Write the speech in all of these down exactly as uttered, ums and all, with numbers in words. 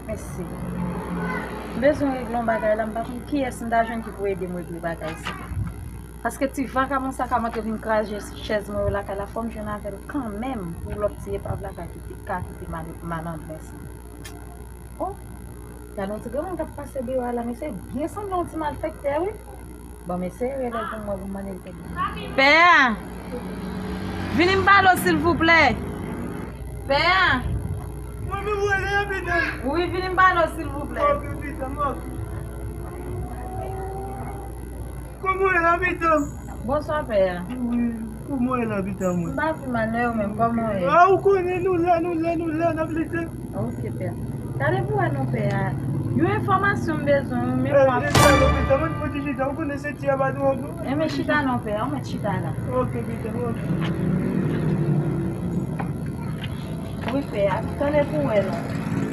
Mesye, m bezwen regle yon bagay la, m pa konn kiyès m ta jwenn ki pou ede m regle bagay sa. Paske ti vakabon sa k ap antre vin kraze chèz mwen yo lakay la, fò m jwenn avè l kanmenm pou lòt ti epav la ka kite, ka kite mal-, malandren sa. Oh, gade yon ti granmoun k ap pase deyò a la, mesye, byen sanble yon ti malfektè, wi. Bon, m eseye rele l pou m wè, pou m mande l kote. Pè a! Vini m pale w, silvouplè! Pè a! Mwen menm rele a, pitit. Wi, vini m pale w, silvouplè. Ok, pitit, ok. Kòman w ye la, pitit? Bonswa, pè a. Wi, kòman w ye la, pitit mwen? M pa pi mal, non, e ou menm, kòman w ye? A, ou konnen, nou la, nou la, nou la, n ap lite. Ok, pè. Gade pou wè non, pè a. Yon enfòmasyon m bezwen, wi, men... Eh, w ap... Chita non, pitit mwen, fò ti chita, ou konnen se ti a pa twò bon. Enben, chita non, pè a, ou mèt chita la. Ok, pitit mwen, ok. Wi, pè a, tande pou wè non.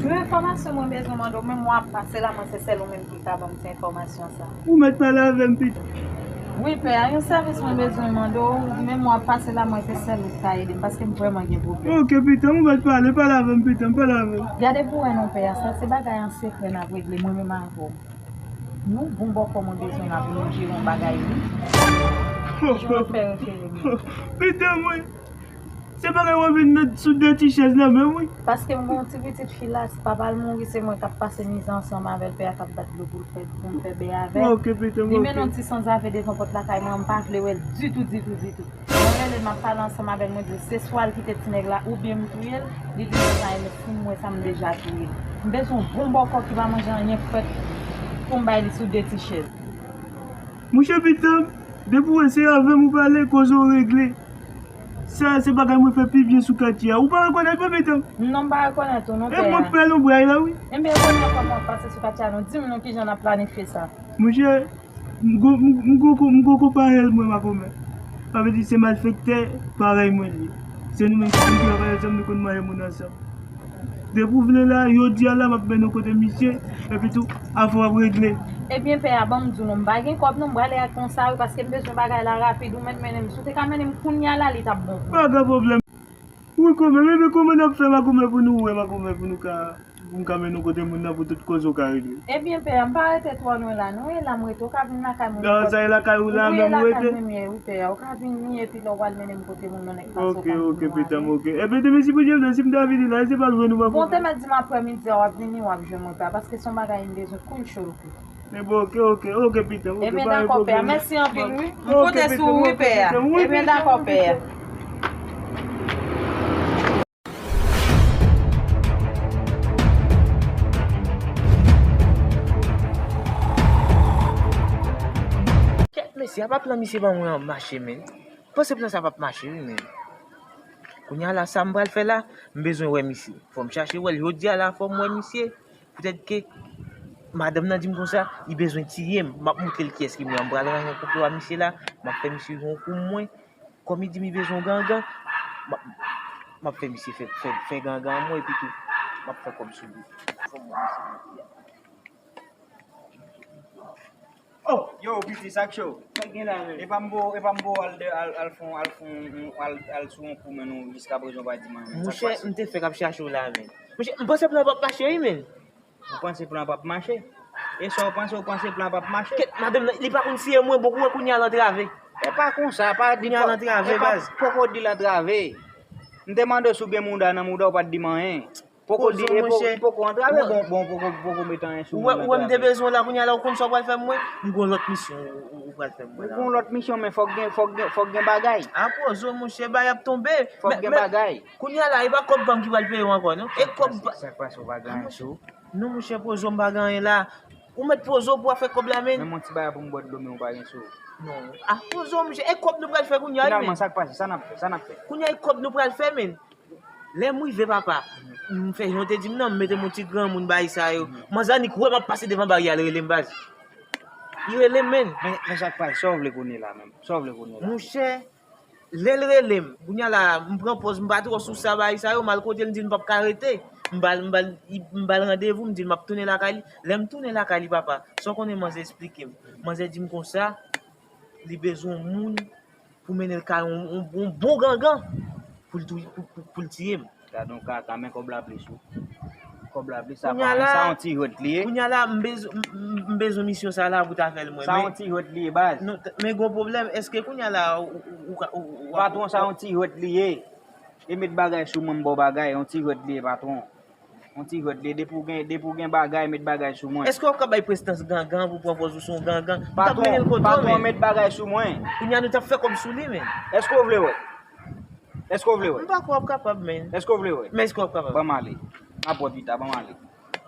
Yon enfòmasyon mwen bezwen mande w, menm w ap pase la, mwen se sèl ou menm ki ka ban m ti enfòmasyon sa. Ou mèt pale avè m, pitit. Wi, pè a, yon sèvis mwen bezwen mande w, menm w ap pase la, mwen se sèl ou ki ka ede m, paske m vrèman gen pwoblèm. Ok, pitit, ou mèt pale, pale avè m, pitit, pale avè m. Gade pou wè non, pè a, sa se bagay an sekrè n ap regle, mwen menm avè w. Nou bon bòkò mwen bezwen la pou nou jere yon bagay, wi. Jan w ap fè refere m. Pitit mwen, se bagay w ap vin met sou de ti chèz nan men m, wi. Paske m gen yon ti pitit fi la, si papa l mouri, se mwen k ap pase mizè ansanm avè l, pè a k ap bat dlo pou l fè, pou m fè bè avè l. Ok, pitit mwen, ok. Li mennen yon ti sanzave devan pòt lakay mwen, m pa vle wè l ditou, ditou, ditou. Mwen rele l, m ap pale ansanm avè l, mwen di l se swa l kite ti nèg la oubyen m touye l. Li di m sa, enben si m wè sa, m deja touye l. M bezwen yon bon bòkò ki pa manje anyen frèt pou m bay li sou de ti chèz. Monchè pitit, depi w wè se avè m ou pale, koze w regle. Sa se bagay mwen fè pi byen sou katye a. Ou pa rekonèt mwen, pitit? Non, m pa rekonèt ou non, pè a. E mwen pè lonbray la, wi. Enben, kounye a kòman w ap pase sou katye a non? Di m non, kijan n ap planifye sa? Monchè, m gon, m, m gon, m gon konpayèl mwen makomè. Sa vle di se malfektè parèy mwen li ye. Se nou menm ki konn travay ansanm, nou konn manyen moun ansanm. Depi w vle la, jodi a la, m ap mennen w kote misye, epi tou, afè w ap regle. Ebyen, pè a, ban m di w non, m pa gen kòb non, m prale ak konsa wi, paske m bezwen bagay la rapid, ou mèt mennen m. Si w te ka mennen m kounye a la, li t ap bon pou mwen. Pa gen pwoblèm. Wi, kòmè, men, men kòman n ap fè makomè pou nou wè, makomè pou nou ka, pou m ka mennen w kote moun nan pou tout koze w ka regle. Ebyen, pè a, m pa rete twò lwen la non, e la m rete, ou ka vin lakay mwen. Nan sa e lakay ou la menm ou rete? Wi, e lakay mwen m ye, wi, pè a, ou ka vini, epi lè w pral mennen m kote moun nan, nèk pase w ka vin wè. Ok, ok, pitit mwen, ok. Ebyen, demen si Bondye vle, si m ta vini la, se pa jwenn ou m ap... Bon, te mèt di m aprèmidi a w ap vini, w ap jwenn mwen, pè a, paske se yon bagay m bezwen kounye cho. Ebyen, ok, ok, ok, pitit mwen, ok, ebyen, pa gen dakò, pè a, pwoblèm. Mèsi anpil, wi. M konte sou ou, wi, pè a. Ebyen, dakò, pè a. Kèt mesye, apa plan misye ban mwen an mache, men. M panse plan sa p ap mache, wi, men. Kounye a la, sa m pral fè la, m bezwen wè misye. Fò m chache wè l jodi a la, fò m wè misye. Poutèt ke madanm nan di m konsa, li bezwen tiye m. M ap montre l kiyès ki mwen. M pral rann yon konplo a misye la, m ap fè misye jwe yon kou mwen. Kòm li di m li bezwen yon gangan, m ap, m ap fè misye fè, fè, fè gangan an mwen, epi tou, m ap fè kòb sou li. Fò m wè misye. Oh, yo, piti, sa k cho? Sa k gen la menm? Epa m bo, epa m bo al de, al, al fon, al fon, al, al sou yon kou, men nou, jiskaprezan w pa di m anyen. Monchè, m te fèk ap chache w la, men. Monchè, m panse plan p ap mache, wi, men. Ou panse plan p ap mache? E sa w panse, ou panse plan p ap mache? Kèt, madanm nan, li pa konn siye mwen, bon, ou wè kounye a l antrave. E pa konsa, pa di... Kounye a l antrave, baz. Poko di l antrave. M te mande w si w gen mouda nan mouda, ou pa t di m anyen. Poko di, e poko antrave, bon, bon, poko, poko met anyen sou moun nan. Ou wè, ou wè m te bezwen w la, kounye a la, ou konn sa w pral fè mwen? M gon lòt misyon ou, ou, ou pral fè mwen la. Ou gon lòt misyon, men fòk gen, fòk gen, fòk gen bagay. A, pozo, monchè, bagay ap tonbe. Fòk gen bagay. Kounye a la, e pa kòb pa m ki pral peye w ankò, non? E kòb pa... Sa k pase, ou pa gen anyen sou? Non, monchè, pozo, m pa gen anyen la. Ou mèt pozo pou w ap fè kòb la, men. Menm yon ti bagay pou m bwè dlo, men ou pa gen sou. Non. A, pozo, monchè, e kòb nou pral fè kounye a, wi, men. Finalman, sa k pase? Sa n ap fè? Sa n ap fè? Kounye a, e kòb nou pral fè, men. Lè m rive, papa, m fè jan w te di m nan, m mete m yon ti granmoun bay sa yo. Manzè annik wè m ap pase devan baryè a, l rele m, baz. Li rele m, men. Men, men sa k pase? Sa w vle kounye a la, menm? Sa w vle kounye a la? Monchè, lè l rele m, kounye a la, m pran pòz, m pa twò sou sa, bagay sa yo, m al kote l, m di l m p ap ka rete. M ba l, m ba l, m ba l randevou, m di l m ap tounen lakay li. Lè m tounen lakay li, papa, sa w konnen manzè esplike m? Manzè di m konsa, li bezwen yon moun pou mennen l kay yon, yon, yon bon gangan pou l tou-, pou, pou, pou l tiye m. Gade yon kaka, men kòb la plis wi. Kòb la plis sa pa anyen, sa yon ti jwèt li ye. Kounye a la, m bezwen, m, m, m bezwen misyon sa la pou ta fè l mwen. Sa yon ti jwèt li ye, baz. Non, men gon pwoblèm, èske kounye a la, ou, ou, ou, ou, ou patwon, sa yon ti jwèt li ye. E met bagay sou mwen, m ba w bagay, yon ti jwèt li ye, patwon. Yon ti jwèt li ye, depi w gen, depi w gen bagay, met bagay sou mwen. Èske w ap ka bay prestans gangan pou pran pòz ou se yon gangan? M t ap mennen l kote w, patwon, men. Patwon, met bagay sou mwen. Kounye a nou t ap fè kòb sou li, men. Èske w vle wè? Èske w vle wè? M pa kwè w ap kapab, men. Èske w vle wè? Men èske w ap kapab? Ban m ale. N ap wè pita, ban m ale.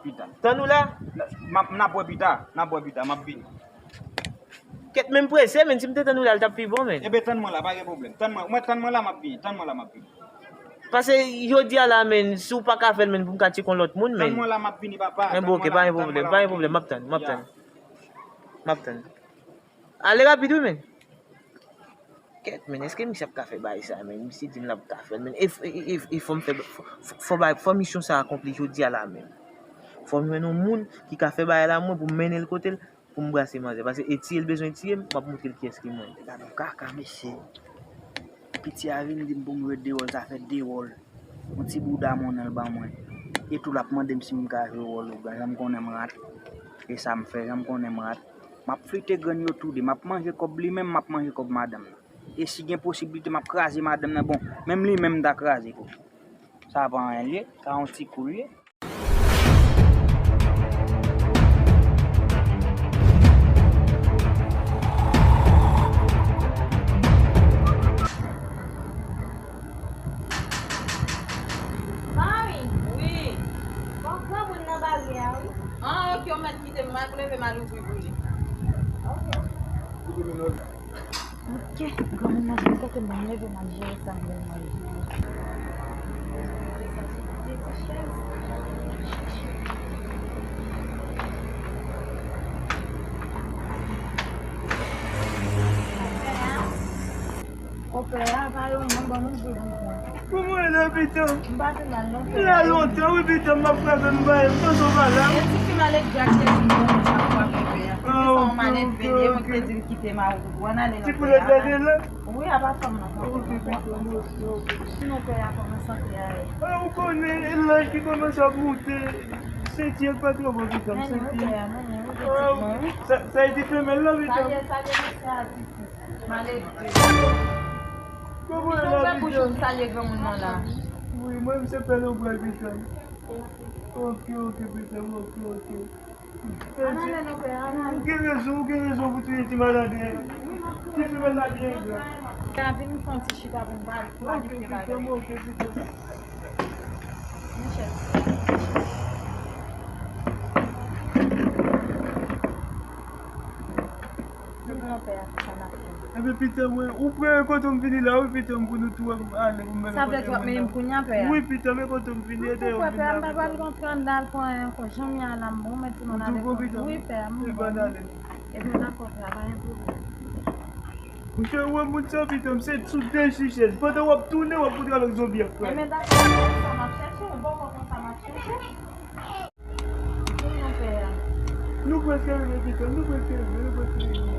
Pita. Tann ou la? N ap, n ap wè pita, n ap wè pita, m ap vini. Kèt, men m prese, men si m te tann ou la, l t ap pi bon, men. Enben, tann mwen la, pa gen pwoblèm. Tann mwen, mwen tann mwen la, m ap vini. Tann mwen la, m ap vini. Pase jodi a la, men, si w pa ka fè l, men, pou m ka tcheke yon lòt moun, men. Tann mwen la, m ap vini, papa. Enben, oke, pa gen pwoblèm, pa gen pwoblèm, m ap tann, m ap tann. M ap tann. Ale rapid, wi, men. Kèt, men, èske misye ap ka fè bagay sa, men? Misye di m l ap ka fè l, men. E, e, e, e fò m fè, fò, fò, fò misyon sa akonpli jodi a la, men. Fò m jwenn yon moun ki ka fè bagay la, mwen, pou m mennen l kote l, pou m brase manzè. Pase e tiye l bezwen tiye m, m ap montre l kiyès ki mwen. Gade yon kaka, mesye. Piti a vin di m pou m jwe de wòl, sa fè de wòl. Yon ti bouda monnen l ban mwen. E tou l ap mande m si m ka jwe wòl ougan. Jan m konnen m rat. E sa m fè, jan m konnen m rat. M ap flite grenn yo tou de. M ap manje kòb li menm, m ap manje kòb madanm nan. E si gen posiblite, m ap kraze madanm nan. Bon, menm li menm m ta kraze tou. Sa pa anyen l ye, sa yon ti kou l ye. Mari! Wi. Gon granmoun nan baryè a, wi. Ah, ok, ou mèt kite m, m ap leve m al ouvri pou li. Ok. Ok, granmoun nan vin kote m, m leve m al jere sa m gen manje. Konpè a, pa yo non, ban m ouvri pou mwen. Kòman w ye la, pitit? M pa pi mal non, pè. M la lontan, wi, pitit, m ap frape m bay, m panse w pa la. E ti fi malèt Jack te di m bon, sa pou ap fè a. Ah, ok, ok, ok. Kite m a ou, ou ann ale non, pè a. Ti poulèt la te la? Wi, apa fanm nan. Ok, pitit, ok, ok. Sinon, pè a, kòman sante a ye? Ah, ou konnen, e laj ki kòmanse ap moute. Senti an pa twò bon, pitit, senti an. Sa, sa e di femèl la, pitit. Salye, salye, mesye a, pitit. Malelve. Kòman w ye la, pitit? Salye granmoun nan la. Wi, mwen, m se pè Lobwèl, pitit. Ok, ok, pitit, ok, ok. Ann ale non, pè, ann ale. Ou gen rezon, ou gen rezon pou touye ti malad la. Ti femèl la byen gran. Pè a, vin fè yon ti chita pou m pale, pou m pa kite bagay. Ok, pitit, ok, pitit. Monchè. Ebyen, pitit mwen, ou prè kote m vini la, wi, pitit mwen, pou nou tou ale, pou m mennen kote moun nan. Sa vle di w ap mennen m kounye a, pè a? Wi, pitit mwen, kote m vini, e dèyè w vini la, pitit mwen. Ou tou prè, pè a, m pa pral rantre anndan al pran yon kòb. Janm ye a la, m bon, mèt di moun ale. Wi, pè a, m bon. Ebyen, n ale. Ebyen, dakò, pè a, pa gen pwoblèm. Monchè, ou wè moun sa, pitit mwen, se sou de chèz. Pandan w ap tounen, w ap koute avèk zonbi ap pran. Ebyen, dakò, pè a, sa m ap chèche, yon bon kòb konsa m ap chèche. Nou prèske rive, pitit, nou prèske rive, nou prèske rive.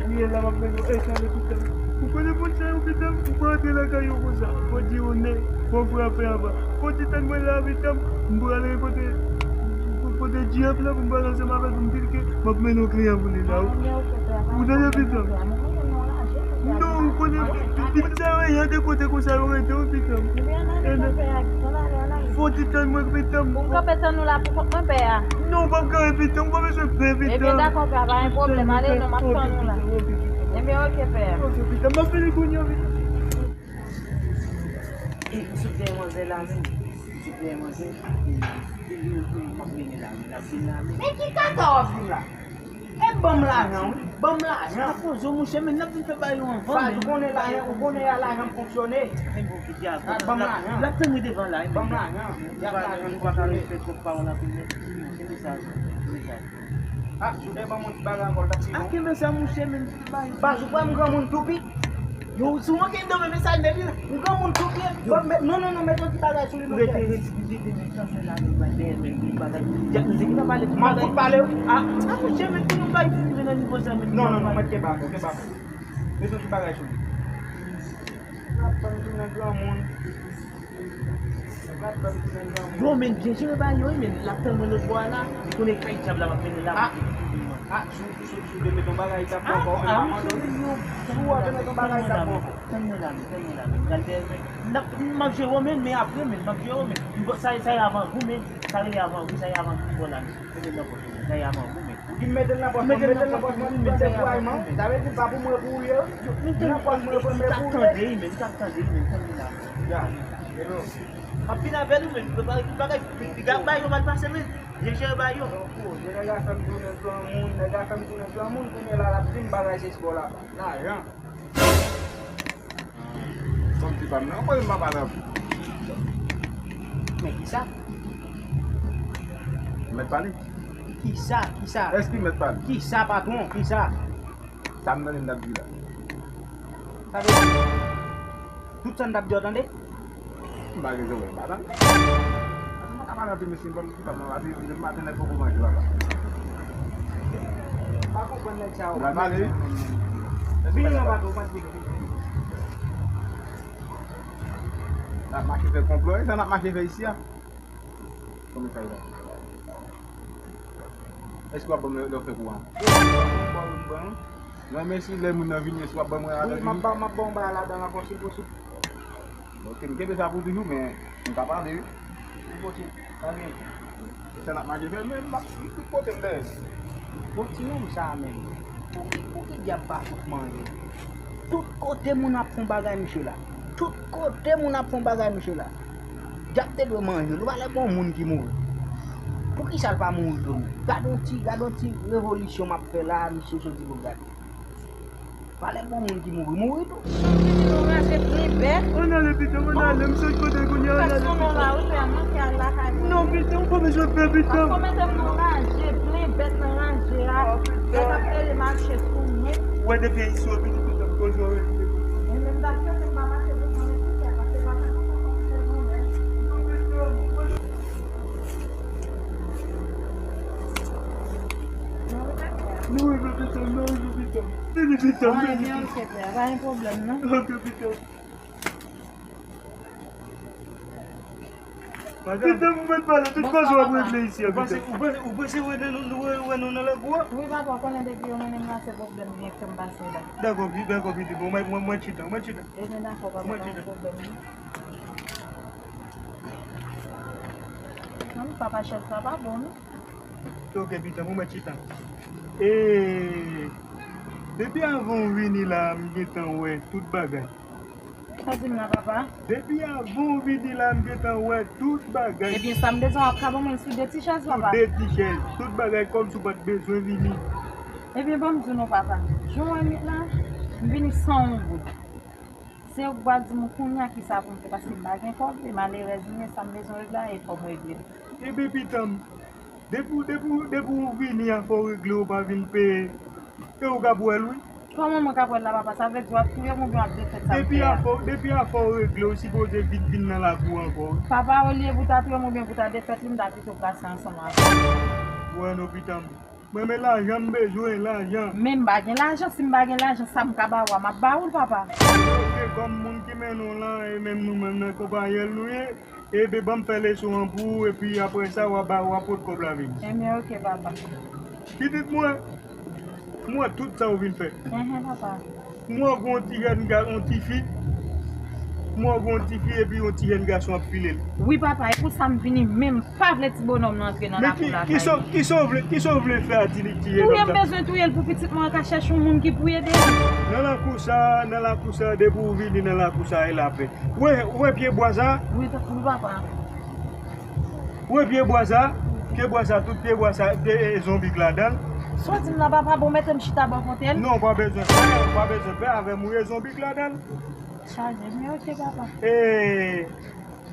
Wi, e la m ap mennen w. Ey, tande, pitit. Ou konnen moun sa yo, pitit, ou pa antre lakay yo konsa. Fò di yo nen, fò frape anba. Fò ti tann mwen la, pitit, m prale kote, kote G F la pou m pale ansanm avè l pou m di l ke m ap mennen yon kliyan pou li la, wi. Ou tande, pitit? Non, ou konnen, pitit sa yo, y a de kote konsa yo rete, wi, pitit. Fò ti tann mwen, pitit. Ou kanpe tann ou la pou kont mwen, pè a? Non, ou p ap ka, pitit, ou pa bezwen pè, pitit. Ebyen, dakò, pè a, pa gen pwoblèm. Ale non, m ap tann ou la. Ebyen, ok, pè a. Ok, pitit, m ap vini kounye a, pitit. E, m sot dèyè manzè la, menm. M sot dèyè manzè. E, e, e, m ap vini la, m ap vini la, menm. Men ki kaka w ap vin la? E ban m lajan, wi. Ban m lajan. Apoze w, monchè, men n ap vin fè bagay yo anvan, men. Ou konnen lajan, ou konnen a lajan fonksyone. Men bon, ki dyab. Ban m lajan. L ap tann li devan la, wi. Ban m lajan. Y ap lajan fonksyone. Ou pa ka respè twòp pawòl anpil, men. Kenbe sa, kenbe sa. Ah, si w te ban m yon ti bagay ankò, l t ap pi bon. Ah, kenbe sa, monchè, men. Baz, ou kwè m granmoun toupi? Yo, si w manke dan men, men sa, men li, ou granmoun toupi. Non, non, non, met yon ti bagay sou li, monchè. Rete, rete, rete, men kanpe la, men bay dèyè, men li bagay. Djak mizik, ki pa pale, m ap fout pale, wi. Ah, ah, monchè, men pou nou bay fini nan nivo sa, men. Non, non, non, mèt kenbe ankò, kenbe ankò. Met yon ti bagay sou li. L ap tann tounen granmoun. Yo, men, byen jere bagay yo, wi, men, l ap tann mwen lòt bò a la, li konnen kay dyab la m ap mennen l la. Ah, ah, si w, si w, si w te met yon bagay, sa pran kò w, men pa abandone. Si w wè w te met yon bagay, sa pran kò w. Tann mwen la, men, tann mwen la, men. M pral dèyè, men. M ap, m ap jere w, men, men apre, men, m ap jere w, men. M, sa, sa ye avan gou, men. Sa rele avan gou, sa ye avan gou, bò la, men. Mete l nan pòch ou, men. Sa ye avan gou, men. Ou di m mete l nan pòch mwen, mete l nan pòch mwen, mwen fè pou Ayman. Sa vle di pa pou mwen pou ou ye. Nan pòch mwen, mwen fè pou ou ye. Li t ap tande, men, li t ap tande, men, tann mwen la. Ya, hello. M ap vin avè nou, men, prepare tout bagay. Piga bay yo mal pase, men. Byen jere bay yo. Donk, o, nèg la fè m tounen granmoun, nèg la fè m tounen granmoun, kounye a la, l ap di m bagay se spò la. Lajan. Kòmsi pa m nan, anpil m pa pale anpil. Men kisa? Mèt pale. Kisa, kisa? Èske mèt pale? Kisa, patwon? Kisa? Sa m tande m t ap di la. Sa vle di, tout sa m t ap di w tande? M pa gen zòrèy, m pa tande. M pa ka pale anpil, mesye, m pa m ki pa m nan pase, depi maten nèg poko manje, papa. M pa konprann nèg sa yo. M pral pale, wi. Vini non, papa, ou pa t vini. N ap mache fè konplo, e sa n ap mache fè isi a? Kòman sa ye la? Èske w ap ban mwen lè w fè kou an? Non, men si lè moun nan vini, èske w ap ban mwen ladan? Wi, m ap ba, m ap ba w yon bagay ladan ankò, si posib. Ok, m kenbe sa pou toujou, men m ka pale, wi. Li posib. Sa gen. Sa n ap mache fè, men m ap, m tout kote m dèyè. Bon, ti nonm sa a menm. Pou ki, pou ki dyab pa fout manje? Tout kote moun ap fè yon bagay, misye la. Tout kote moun ap fè yon bagay, misye la. Dyab te dwe manje l. Ou pa lè bon moun ki mouri. Poukisa l pa mouri tou? Gade yon ti, gade yon ti revolisyon m ap fè la a, misye soti pou gade. Valè bon moun ki mouri, mouri tou. Ann ale pito, ann ale, m sot kote kounye a, ann ale pito. Non, pito, m pa bezwen pè pito. Ou wè depi isi w vini pito, m koze w. Nou rive pito, nou rive pito. Vini pito, vini pito. Pa gen pwoblèm, non. Ok, pito. Pito, m mèt pale, tout koze w ap regle isi a, pito. Ou panse, ou panse, ou panse wè nou, nou, wè, wè nou nan lakou a? Wi, papa, ou konnen depi yo mennen m la, se pwoblèm byen ke m pase la. Dakò, pi, dakò, pito, bon, mwen, mwen, mwen chita, mwen chita. Ebyen, dakò, papa, pa gen pwoblèm, non. Non, papa, chèz la pa bon, non. Ok, pito, bon, mwen chita. E, depi avan w vini la, m gentan wè tout bagay. Sa di m la, papa? Depi avan w vini la, m gentan wè tout bagay. Ebyen, sa m bezwen w ap ka ban mwen l sou de ti chèz, papa. Sou de ti chèz. Tout bagay kòmsi w pa t bezwen vini. Ebyen, ban m di w non, papa. Jan w wè m la, m vini san yon goud. Se ou k pral di m kounye a kisa pou m fè, paske m pa gen kòb, e malerèz m ye, sa m bezwen regle a, e fò m regle l. Ebyen, pitit m, depi w, depi w, depi w vini a, fò w regle, ou pa vin peye, e ou k ap wè l, wi. Kòman mwen k ap wè l la, papa? Sa vle di w ap touye m oubyen w ap defèt sa m fè a? Depi a fò, depi a fò w regle, ou sipoze vin, vin nan lakou ankò, wi. Papa, olye pou w ta touye m oubyen pou w ta defèt li, m ta pito pase ansanm avè w. Wè non, pitit m. Mwen, men lajan m bezwen, lajan. Men m pa gen lajan, si m pa gen lajan, sa m ka ba w a, m ap ba ou l, papa. Ok, kòm moun ki mennen w lan, e menm nou menm nan konpayèl nou ye, ebyen, ban m fè leson an pou ou, epi apre sa, w a ba, w a pot kòb la vini. Ebyen, ok, papa. Pitit mwen, mwen, tout sa w vin fè. Enhen, papa. M wè w gen yon ti jèn ga-, yon ti fi. M wè w gen yon ti fi epi yon ti jèn gason ap file l. Wi, papa, e pou sa m vini, men m pa vle ti bonòm nan antre nan lakou lakay li. Men ki, kisa, kisa w vle, kisa w vle fè a ti, ti jèn òm sa? Touye m bezwen touye l pou pitit mwen an ka chèche yon moun ki pou ede l. Nan lakou sa, nan lakou sa, depi w vini nan lakou sa, e lapè. Ou wè, ou wè pye bwa sa? Wi, wi, papa. Ou wè pye bwa sa? Pye bwa sa, tout pye bwa sa, te, e, zonbi k ladan l. Sa w di m la, papa, bon, mete m chita bò kote l. Non, ou pa bezwen pè, ou pa bezwen pè, avè m ou ye, zonbi k ladan l. Chaje, men ok, papa. E,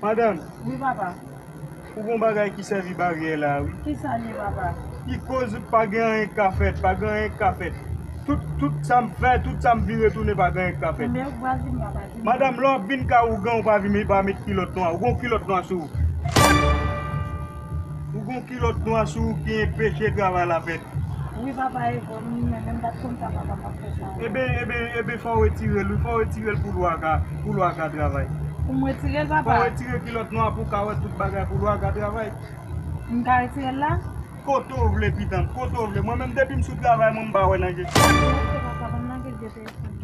madanm. Wi, papa. Ou gon bagay ki sèvi baryè la, wi. Kisa l ye, papa? Ki koz pa gen anyen k ka fèt, pa gen anyen k ka fèt. Tout, tout sa m fè, tout sa m vire tounen, pa gen anyen k ka fèt. Men ou pa di m, papa, di m. Madanm, lè w ap vin kay ougan, ou pa vin, pa met kilòt nwa. Ou gon kilòt nwa sou ou. Ou gon kilòt nwa sou ou ki enpeche travay la fèt. Wi, papa, e vre, m menm, m pa t konn sa, papa, m ap fè sa. Eben, eben, eben, fò w retire l, wi, fò w retire l pou lwa ka, pou lwa ka travay. Pou m retire l, papa. Fò w retire kilòt nwa pou w ka wè tout bagay pou lwa ka travay. M ka retire l la? Kote w vle, pitanm, kote w vle. Mwen menm, depi m sou travay, mwen, m pa wè nan je. Ok, papa, ban m nan je telefòn.